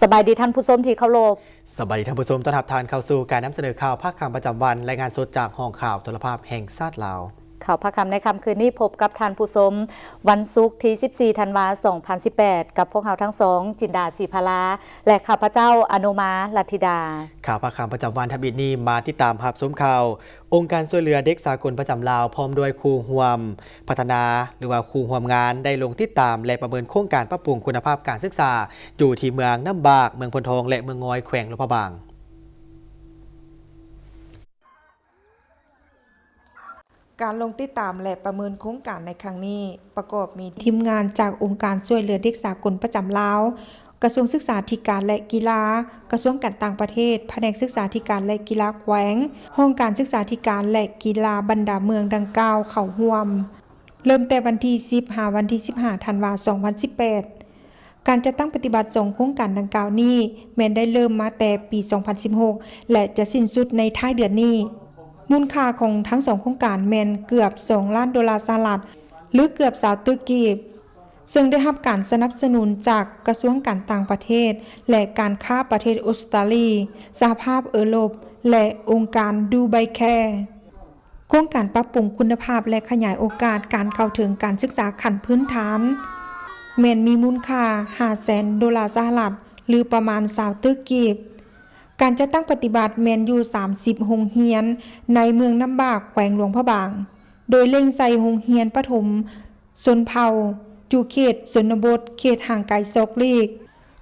ສະບາຍດີທ່ານຜູ້ຊົມທີ່ເຄົາລົບ. ສະບາຍດີທ່ານຜູ້ຊົມ, ຕ້ອນຮັບທ່ານເຂົ້າສູ່ການນຳສະເໜີຂ່າວພາກຄ່ຳປະຈຳວັນ, ລາຍງານສົດຈາກຫ້ອງຂ່າວໂທລະພາບແຫ່ງຊາດລາວ. ຂ່າວພາກຄ່ຳໃນຄ່ຳຄືນນີ້ ພົບກັບທ່ານຜູ້ຊົມ ວັນສຸກທີສິບສີ່ ທັນວາ ສອງພັນສິບແປດ ກັບພວກເຮົາທັງສອງ ຈິນດາ ສີພາລາ ແລະ ຂ້າພະເຈົ້າ ອະນຸມາ ລັດທິດາ. ຂ່າວພາກຄ່ຳປະຈຳວັນທຳອິດນີ້ ມາຕິດຕາມຮັບຊົມຂ່າວ. ອົງການຊ່ວຍເຫຼືອເດັກສາກົນປະຈຳລາວ ພ້ອມດ້ວຍຄູ່ຮ່ວມພັດທະນາ ຫຼືວ່າຄູ່ຮ່ວມງານ ໄດ້ລົງຕິດຕາມ ແລະ ປະເມີນໂຄງການປັບປຸງຄຸນນະພາບການສຶກສາ ຢູ່ທີ່ເມືອງນ້ຳບາກ, ເມືອງໂພນທອງ ແລະ ເມືອງງອຍ ແຂວງຫຼວງພະບາງ. ການລົງຕິດຕາມ ແລະ ປະເມີນໂຄງການໃນຄັ້ງນີ້ ປະກອບມີທີມງານຈາກອົງການຊ່ວຍເຫຼືອເດັກສາກົນປະຈຳລາວ, ກະຊວງສຶກສາທິການ ແລະ ກິລາ, ກະຊວງການຕ່າງປະເທດ, ພະແນກສຶກສາທິການ ແລະ ກິລາແຂວງ, ຫ້ອງການສຶກສາທິການ ແລະ ກິລາບັນດາເມືອງດັ່ງກ່າວເຂົ້າຮ່ວມ. ເລີ່ມແຕ່ວັນທີສິບ ຫາວັນທີສິບຫ້າ ທັນວາ ສອງພັນສິບແປດ. ການຈັດຕັ້ງປະຕິບັດສອງໂຄງການດັ່ງກ່າວນີ້ ແມ່ນໄດ້ເລີ່ມມາແຕ່ປີສອງພັນສິບຫົກ ແລະ ຈະສິ້ນສຸດໃນທ້າຍເດືອນນີ້. ມູນຄ່າຂອງທັງສອງໂຄງການແມ່ນເກືອບສອງລ້ານໂດລາສະຫະລັດ ຫຼື ເກືອບຊາວຕື້ກີບ, ເຊິ່ງໄດ້ຮັບການສະໜັບສະໜູນຈາກກະຊວງການຕ່າງປະເທດ ແລະ ການຄ້າປະເທດອົດສະຕາລີ, ສະຫະພາບເອີຣົບ ແລະ ອົງການດູໄບແຄ. ໂຄງການປັບປຸງຄຸນນະພາບ ແລະ ຂະຫຍາຍໂອກາດການເຂົ້າເຖິງການສຶກສາຂັ້ນພື້ນຖານ ແມ່ນມີມູນຄ່າຫ້າແສນໂດລາສະຫະລັດ ຫຼື ປະມານຊາວຕື້ກີບ. ການຈັດຕັ້ງປະຕິບັດແມ່ນຢູ່ສາມສິບໂຮງຮຽນໃນເມືອງນ້ຳບາກ ແຂວງຫຼວງພະບາງ, ໂດຍເລັ່ງໃສ່ໂຮງຮຽນປະຖົມຊົນເຜົ່າ ຢູ່ເຂດຊົນນະບົດ, ເຂດຫ່າງໄກສອກຫຼີກ,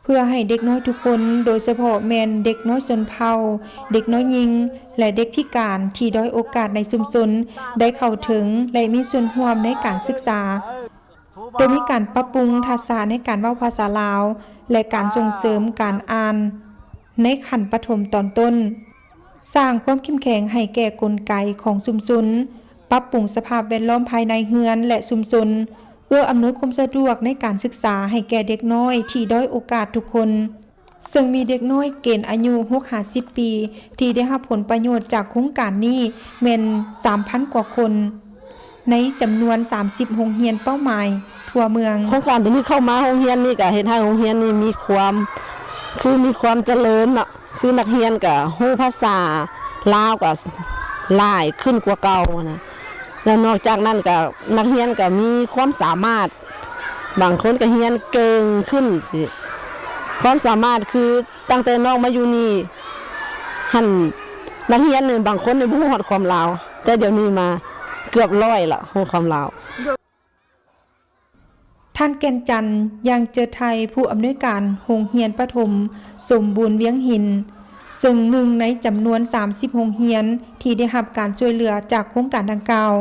ເພື່ອໃຫ້ເດັກນ້ອຍທຸກຄົນ, ໂດຍສະເພາະແມ່ນເດັກນ້ອຍຊົນເຜົ່າ, ເດັກນ້ອຍຍິງ ແລະ ເດັກພິການທີ່ດ້ອຍໂອກາດໃນຊຸມຊົນ ໄດ້ເຂົ້າເຖິງ ແລະ ມີສ່ວນຮ່ວມໃນການສຶກສາ, ໂດຍມີການປັບປຸງທັກສະໃນການເວົ້າພາສາລາວ ແລະ ການສົ່ງເສີມການອ່ານໃນຂັ້ນປະຖົມຕອນຕົ້ນ, ສ້າງຄວາມເຂັ້ມແຂງໃຫ້ແກ່ກົນໄກຂອງຊຸມຊົນ, ປັບປຸງສະພາບແວດລ້ອມພາຍໃນເຮືອນ ແລະ ຊຸມຊົນ, ເອື້ອອຳນວຍຄວາມສະດວກໃນການສຶກສາໃຫ້ແກ່ເດັກນ້ອຍທີ່ດ້ອຍໂອກາດທຸກຄົນ, ເຊິ່ງມີເດັກນ້ອຍເກນອາຍຸຫົກຫາສິບປີ ທີ່ໄດ້ຮັບຜົນປະໂຫຍດຈາກໂຄງການນີ້ແມ່ນສາມພັນກວ່າຄົນ ໃນຈຳນວນສາມສິບໂຮງຮຽນເປົ້າໝາຍທົ່ວເມືອງ. ໂຄງການໂຕນີ້ເຂົ້າມາໂຮງຮຽນນີ້ ກະເຮັດໃຫ້ໂຮງຮຽນນີ້ມີຄວາມ ຄືມີຄວາມຈະເລີນເນາະ. ຄືນັກຮຽນກະຮູ້ພາສາລາວກະຫຼາຍຂຶ້ນກວ່າເກົ່າຫັ້ນນະ ແລ້ວນອກຈາກນັ້ນກະນັກຮຽນກະມີຄວາມສາມາດ, ບາງຄົນກະຮຽນເກັ່ງຂຶ້ນຊີ້. ຄວາມສາມາດຄືຕັ້ງແຕ່ນ້ອງມາຢູ່ນີ້ຫັ້ນ ນັກຮຽນນີ້ບາງຄົນນີ້ບໍ່ຮູ້ຮອດຄວາມລາວ, ແຕ່ດຽວນີ້ມາເກືອບຮ້ອຍລະ ຮູ້ຄວາມລາວ. ທ່ານ ແກ່ນຈັນ ຢ່າງເຈີໄທ ຜູ້ອຳນວຍການໂຮງຮຽນປະຖົມສົມບູນວຽງຫີນ ເຊິ່ງໜຶ່ງໃນຈຳນວນສາມສິບໂຮງຮຽນທີ່ໄດ້ຮັບການຊ່ວຍເຫຼືອຈາກໂຄງການດັ່ງກ່າວ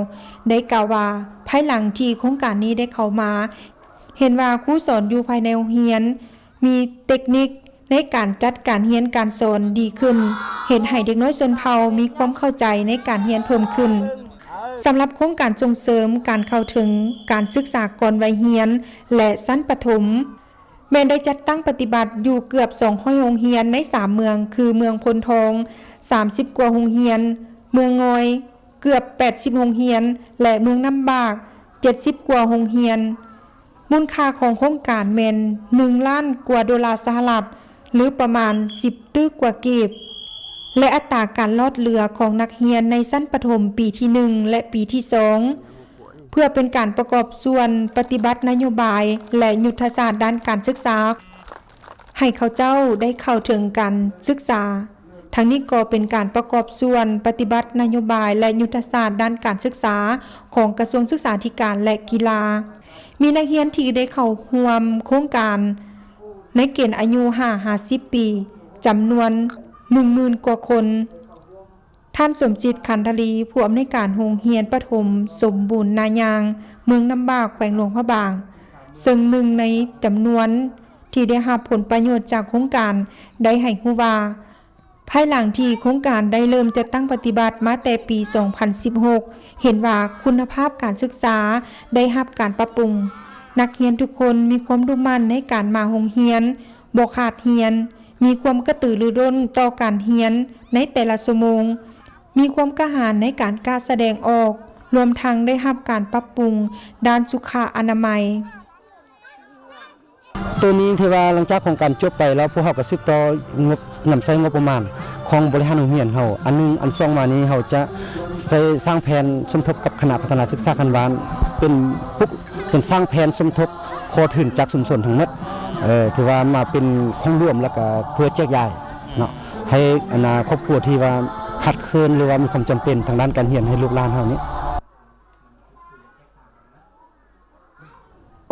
ໄດ້ກ່າວວ່າ ພາຍຫຼັງທີ່ໂຄງການນີ້ໄດ້ເຂົ້າມາ ເຫັນວ່າຄູສອນຢູ່ພາຍໃນໂຮງຮຽນ ມີເຕັກນິກໃນການຈັດການຮຽນການສອນດີຂຶ້ນ, ເຮັດໃຫ້ເດັກນ້ອຍຊົນເຜົ່າມີຄວາມເຂົ້າໃຈໃນການຮຽນເພີ່ມຂຶ້ນ. ສຳລັບໂຄງການສົ່ງເສີມການເຂົ້າເຖິງການສຶກສາກ່ອນໄວຮຽນ ແລະ ຊັ້ນປະຖົມ ແມ່ນໄດ້ຈັດຕັ້ງປະຕິບັດຢູ່ເກືອບສອງຮ້ອຍໂຮງຮຽນໃນສາມເມືອງ ຄື ເມືອງໂພນທອງ ສາມສິບກວ່າໂຮງຮຽນ, ເມືອງງອຍ ເກືອບແປດສິບໂຮງຮຽນ ແລະ ເມືອງນ້ຳບາກ ເຈັດສິບກວ່າໂຮງຮຽນ. ມູນຄ່າຂອງໂຄງການແມ່ນໜຶ່ງລ້ານກວ່າໂດລາສະຫະລັດ ຫຼື ປະມານສິບຕື້ກວ່າກີບ ແລະ ອັດຕາການລອດເຫຼືອຂອງນັກຮຽນໃນຊັ້ນປະຖົມປີທີໜຶ່ງ ແລະ ປີທີສອງ ເພື່ອເປັນການປະກອບສ່ວນປະຕິບັດນະໂຍບາຍ ແລະ ຍຸດທະສາດດ້ານການສຶກສາ ໃຫ້ເຂົາເຈົ້າໄດ້ເຂົ້າເຖິງການສຶກສາ. ທັງນີ້ກໍເປັນການປະກອບສ່ວນປະຕິບັດນະໂຍບາຍ ແລະ ຍຸດທະສາດດ້ານການສຶກສາຂອງກະຊວງສຶກສາທິການ ແລະ ກິລາ. ມີນັກຮຽນທີ່ໄດ້ເຂົ້າຮ່ວມໂຄງການໃນເກນອາຍຸຫ້າຫາສິບປີ ຈຳນວນໜຶ່ງໝື່ນກວ່າຄົນ. ທ່ານ ສົມຈິດ ຂັນທະລີ ຜູ້ອຳນວຍການໂຮງຮຽນປະຖົມສົມບູນນາຍາງ ເມືອງນ້ຳບາກ ແຂວງຫຼວງພະບາງ ເຊິ່ງໜຶ່ງໃນຈຳນວນທີ່ໄດ້ຮັບຜົນປະໂຫຍດຈາກໂຄງການ ໄດ້ໃຫ້ຮູ້ວ່າ ພາຍຫຼັງທີ່ໂຄງການໄດ້ເລີ່ມຈັດຕັ້ງປະຕິບັດມາແຕ່ປີສອງພັນສິບຫົກ ເຫັນວ່າຄຸນນະພາບການສຶກສາໄດ້ຮັບການປັບປຸງ, ນັກຮຽນທຸກຄົນມີຄວາມດຸໝັ່ນໃນການມາໂຮງຮຽນ, ບໍ່ຂາດຮຽນ, ມີຄວາມກະຕືລືລົ້ນຕໍ່ການຮຽນໃນແຕ່ລະຊົ່ວໂມງ, ມີຄວາມກ້າຫານໃນການກ້າສະແດງອອກ, ລວມທັງໄດ້ຮັບການປັບປຸງດ້ານສຸຂະອະນາໄມ. ໂຕນີ້ທີ່ວ່າຫຼັງຈາກໂຄງການຈົບໄປແລ້ວ ພວກເຮົາກໍສືບຕໍ່ງົບ ນຳໃຊ້ງົບປະມານຂອງບໍລິຫານໂຮງຮຽນເຮົາ ອັນໜຶ່ງ. ອັນສອງມານີ້ ເຮົາຈະໃຊ້ສ້າງແຜນສົມທົບກັບຄະນະພັດທະນາສຶກສາຂັ້ນບ້ານ ເປັນປຸກ ເປັນສ້າງແຜນສົມທົບຂໍທຶນຈາກຊຸມຊົນທັງໝົດ ເອີ ຖືວ່າມາເປັນຂອງລວມ ແລ້ວກໍເພື່ອແຈກຢາຍເນາະ ໃຫ້ອັນນາຄອບຄົວທີ່ວ່າຂາດເຂີນ ຫຼືວ່າມີຄວາມຈຳເປັນທາງດ້ານການຮຽນໃຫ້ລູກຫຼານເຮົານີ້.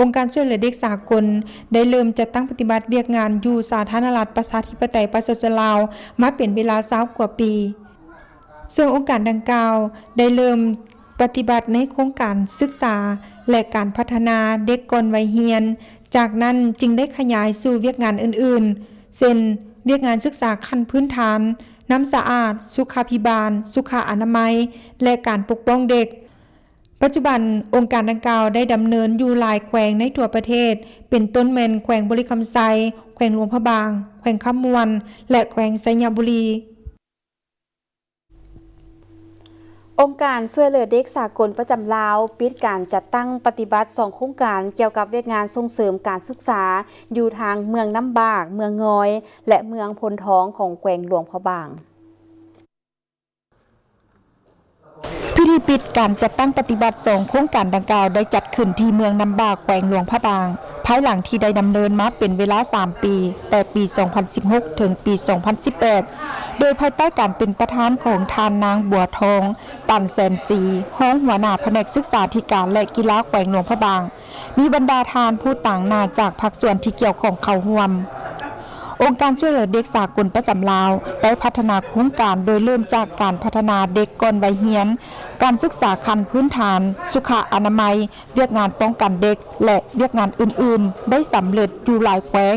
ອົງການຊ່ວຍເຫຼືອເດັກສາກົນໄດ້ເລີ່ມຈັດຕັ້ງປະຕິບັດວຽກງານຢູ່ສາທາລະນະລັດປະຊາທິປະໄຕປະຊາຊົນລາວມາເປັນເວລາຊາວກວ່າປີ, ເຊິ່ງອົງການດັ່ງກ່າວໄດ້ເລີ່ມປະຕິບັດໃນໂຄງການສຶກສາ ແລະ ການພັດທະນາເດັກກ່ອນໄວຮຽນ, ຈາກນັ້ນຈຶ່ງໄດ້ຂະຫຍາຍສູ່ວຽກງານອື່ນໆ ເຊັ່ນ ວຽກງານສຶກສາຂັ້ນພື້ນຖານ, ນ້ຳສະອາດ, ສຸຂາພິບານ, ສຸຂະອະນາໄມ ແລະ ການປົກປ້ອງເດັກ. ປັດຈຸບັນ, ອົງການດັ່ງກ່າວໄດ້ດຳເນີນຢູ່ຫຼາຍແຂວງໃນທົ່ວປະເທດ, ເປັນຕົ້ນແມ່ນແຂວງບໍລິຄຳໄຊ, ແຂວງຫຼວງພະບາງ, ແຂວງຄຳມ່ວນ ແລະ ແຂວງໄຊຍະບູລີ. ອົງການຊ່ວຍເຫຼືອເດັກສາກົນປະຈຳລາວ ປິດການຈັດຕັ້ງປະຕິບັດສອງໂຄງການກ່ຽວກັບວຽກງານສົ່ງເສີມການສຶກສາ ຢູ່ທາງເມືອງນ້ຳບາກ, ເມືອງງອຍ ແລະ ເມືອງໂພນທອງ ຂອງແຂວງຫຼວງພະບາງ. ພິທີປິດການຈັດຕັ້ງປະຕິບັດສອງໂຄງການດັ່ງກ່າວໄດ້ຈັດຂຶ້ນທີ່ເມືອງນ້ຳບາກ ແຂວງຫຼວງພະບາງ, ພາຍຫຼັງທີ່ໄດ້ດຳເນີນມາເປັນເວລາສາມປີ, ແຕ່ປີສອງພັນສິບຫົກ ເຖິງປີສອງພັນສິບແປດ ໂດຍພາຍໃຕ້ການເປັນປະທານຂອງທ່ານນາງ ບົວທອງ ຕັນແສນສີ, ຮອງຫົວໜ້າພະແນກສຶກສາທິການ ແລະ ກິລາແຂວງຫຼວງພະບາງ. ມີບັນດາທ່ານຜູ້ຕາງໜ້າຈາກພາກສ່ວນທີ່ກ່ຽວຂ້ອງເຂົ້າຮ່ວມ. ອົງການຊ່ວຍເຫຼືອເດັກສາກົນປະຈຳລາວໄດ້ພັດທະນາໂຄງການໂດຍເລີ່ມຈາກການພັດທະນາເດັກກ່ອນໄວຮຽນ, ການສຶກສາຂັ້ນພື້ນຖານ, ສຸຂະອະນາໄມ, ວຽກງານປ້ອງກັນເດັກ ແລະ ວຽກງານອື່ນໆ ໄດ້ສຳເລັດຢູ່ຫຼາຍແຂວງ.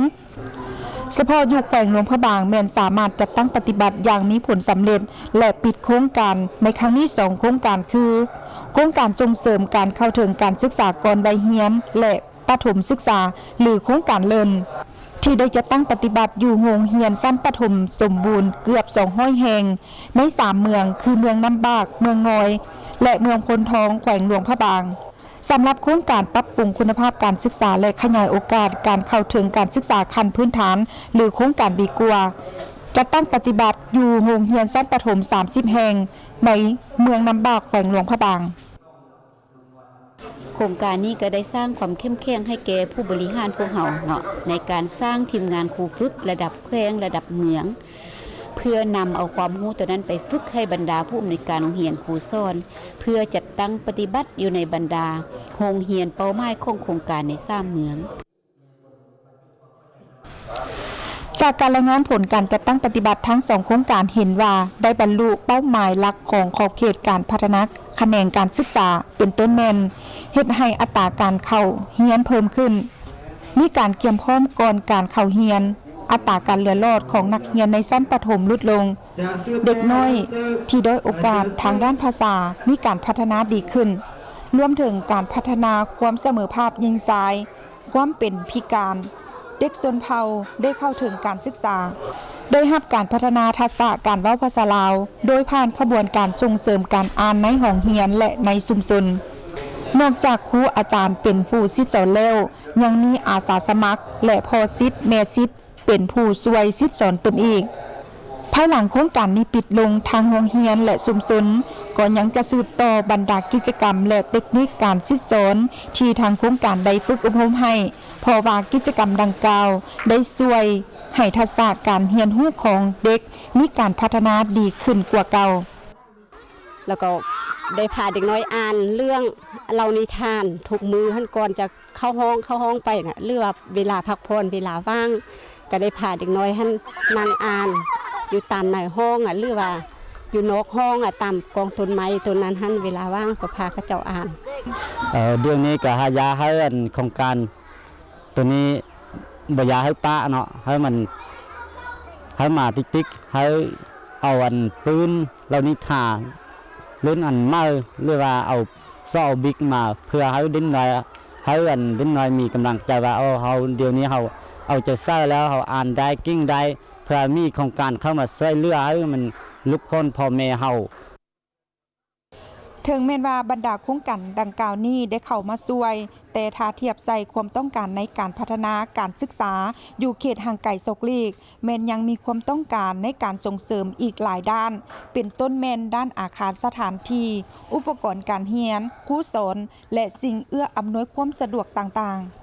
ສະເພາະຢູ່ແຂວງຫຼວງພະບາງແມ່ນສາມາດຈັດຕັ້ງປະຕິບັດຢ່າງມີຜົນສຳເລັດ ແລະ ປິດໂຄງການໃນຄັ້ງນີ້ສອງໂຄງການຄື ໂຄງການສົ່ງເສີມການເຂົ້າເຖິງການສຶກສາກ່ອນໄວຮຽນ ແລະ ປະຖົມສຶກສາ ຫຼື ໂຄງການເລີນ ທີ່ໄດ້ຈັດຕັ້ງປະຕິບັດຢູ່ໂຮງຮຽນຊັ້ນປະຖົມສົມບູນເກືອບສອງຮ້ອຍແຫ່ງ ໃນສາມເມືອງ ຄື ເມືອງນ້ຳບາກ, ເມືອງງອຍ ແລະ ເມືອງໂພນທອງ ແຂວງຫຼວງພະບາງ. ສຳລັບໂຄງການປັບປຸງຄຸນນະພາບການສຶກສາ ແລະ ຂະຫຍາຍໂອກາດການເຂົ້າເຖິງການສຶກສາຂັ້ນພື້ນຖານ ຫຼື ໂຄງການດີກວ່າ ຈັດຕັ້ງປະຕິບັດຢູ່ໂຮງຮຽນຊັ້ນປະຖົມສາມສິບແຫ່ງ ໃນເມືອງນ້ຳບາກ ແຂວງຫຼວງພະບາງ. ໂຄງການນີ້ກໍໄດ້ສ້າງຄວາມເຂັ້ມແຂງໃຫ້ແກ່ຜູ້ບໍລິຫານພວກເຮົາເນາະ ໃນການສ້າງທີມງານຄູຝຶກລະດັບແຂວງ, ລະດັບເມືອງ ເພື່ອນຳເອົາຄວາມຮູ້ຕົວນັ້ນໄປຝຶກໃຫ້ບັນດາຜູ້ອຳນວຍການໂຮງຮຽນຄູສອນ ເພື່ອຈັດຕັ້ງປະຕິບັດຢູ່ໃນບັນດາໂຮງຮຽນເປົ້າໝາຍຂອງໂຄງການໃນສາມເມືອງ. ຈາກການລາຍງານຜົນການຈັດຕັ້ງປະຕິບັດທັງສອງໂຄງການເຫັນວ່າ ໄດ້ບັນລຸເປົ້າໝາຍຫຼັກຂອງຂອບເຂດການພັດທະນາຂະແໜງການສຶກສາ ເປັນຕົ້ນແມ່ນເຮັດໃຫ້ອັດຕາການເຂົ້າຮຽນເພີ່ມຂຶ້ນ, ມີການກຽມພ້ອມກ່ອນການເຂົ້າຮຽນ, ອັດຕາການເຫຼືອລອດຂອງນັກຮຽນໃນຊັ້ນປະຖົມຫຼຸດລົງ, ເດັກນ້ອຍທີ່ດ້ອຍໂອກາດທາງດ້ານພາສາມີການພັດທະນາດີຂຶ້ນ, ລວມເຖິງການພັດທະນາຄວາມສະເໝີພາບຍິງຊາຍ, ຄວາມເປັນພິການ, ເດັກຊົນເຜົ່າໄດ້ເຂົ້າເຖິງການສຶກສາ, ໄດ້ຮັບການພັດທະນາທັກສະການເວົ້າພາສາລາວ ໂດຍຜ່ານຂະບວນການສົ່ງເສີມການອ່ານໃນຫ້ອງຮຽນ ແລະ ໃນຊຸມຊົນ. ນອກຈາກຄູອາຈານເປັນຜູ້ສິດສອນແລ້ວ, ຍັງມີອາສາສະໝັກ ແລະ ພໍ່ສິດ, ແມ່ສິດ ເປັນຜູ້ຊ່ວຍສິດສອນຕື່ມອີກ. ພາຍຫຼັງໂຄງການນີ້ປິດລົງ, ທາງໂຮງຮຽນ ແລະ ຊຸມຊົນ ກໍຍັງຈະສືບຕໍ່ບັນດາກິດຈະກຳ ແລະ ເຕັກນິກການສິດສອນທີ່ທາງໂຄງການໄດ້ຝຶກອົບຮົມໃຫ້, ເພາະວ່າກິດຈະກຳດັ່ງກ່າວໄດ້ຊ່ວຍໃຫ້ທັກສະການຮຽນຮູ້ຂອງເດັກມີການພັດທະນາດີຂຶ້ນກວ່າເກົ່າ. ແລ້ວກໍໄດ້ພາເດັກນ້ອຍອ່ານເລື່ອງເລົ່ານິທານທຸກມື້ຫັ້ນ ກ່ອນຈະເຂົ້າຫ້ອງ, ເຂົ້າຫ້ອງໄປນະ ຫຼືວ່າເວລາພັກຜ່ອນ, ເວລາວ່າງ ກໍໄດ້ພາເດັກນ້ອຍຫັ້ນນັ່ງອ່ານຢູ່ຕາມໃນຫ້ອງ ຫຼືວ່າຢູ່ນອກຫ້ອງ ຕາມກອງຕົ້ນໄມ້ຕົ້ນນັ້ນຫັ້ນ, ເວລາວ່າງກໍພາເຂົາເຈົ້າອ່ານ. ເອີ ດຽວນີ້ກໍຫາຢາໃຫ້ອັນໂຄງການ ໂຕນີ້ບໍ່ຢາກໃຫ້ປະເນາະ, ໃຫ້ມັນ ໃຫ້ມາຕິກໆ ໃຫ້ເອົາອັນປືນເຫຼົ່ານີ້ທາ ເຫຼັ້ນອັນໃໝ່ ຫຼືວ່າເອົາຊໍເອົາບິກມາ ເພື່ອໃຫ້ເດັກນ້ອຍ ໃຫ້ອັນເດັກນ້ອຍມີກຳລັງໃຈວ່າ ໂອ້ ເຮົາ ດຽວນີ້ເຮົາເອົາໃຈໃສ່ແລ້ວ ເຮົາອ່ານໄດ້ ເກັ່ງໄດ້ ເພື່ອມີໂຄງການເຂົ້າມາຊ່ວຍເຫຼືອໃຫ້ມັນຫຼຸດພົ້ນພໍ່ແມ່ເຮົາ. ເຖິງແມ່ນວ່າບັນດາໂຄງການດັ່ງກ່າວນີ້ໄດ້ເຂົ້າມາຊ່ວຍ, ແຕ່ຖ້າທຽບໃສ່ຄວາມຕ້ອງການໃນການພັດທະນາການສຶກສາຢູ່ເຂດຫ່າງໄກສອກຫຼີກ, ແມ່ນຍັງມີຄວາມຕ້ອງການໃນການສົ່ງເສີມອີກຫຼາຍດ້ານ, ເປັນຕົ້ນແມ່ນດ້ານອາຄານສະຖານທີ່, ອຸປະກອນການຮຽນ, ຄູສອນ ແລະ ສິ່ງເອື້ອອຳນວຍຄວາມສະດວກຕ່າງໆ.